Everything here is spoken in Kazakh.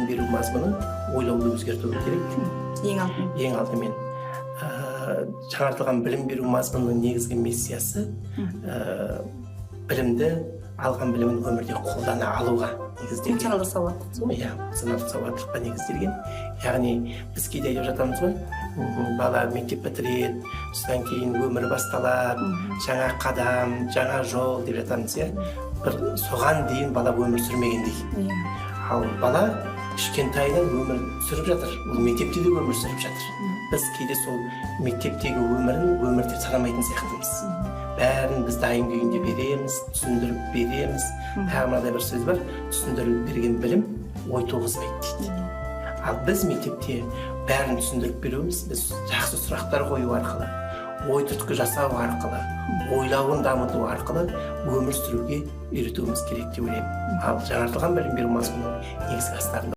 білім беру мазмұны ойлауды өзгертуі керек. Ең алдымен. Ең алдымен. Жаңартылған білім беру мазмұнының негізгі миссиясы білімді, алған білімін өмірде қолдана алуға негізделген. Функционалды сауаттылық. Иә, функционалды сауаттылыққа негізделген. Яғни біз кейде айтып жатамыз ғой, бала мектеп бітіреді, содан кейін өмір басталады, жаңа қадам, жаңа жол деп жатамыз, иә. Бір соған дейін бала өмір сүрмегендей. Ал бала кішкентайынан өмір сүріп жатыр, ол мектепте де өмір сүріп жатыр. Біз кейде сол мектептегі өмірін өмір деп санамайтын сияқтымыз. Бәрін біз дайын күйінде береміз, түсіндіріп береміз. Тағы мынадай бір сөз бар: түсіндіріп берген білім ой туғызбайды дейді. Ал біз мектепте бәрін түсіндіріп беруіміз, біз жақсы сұрақтар қою арқылы, ой түрткі жасау арқылы, ойлауын дамыту арқылы өмір сүруге үйретуіміз керек деп ойлаймын. Ал жаңартылған білім беру мазмұнының негізгі астарында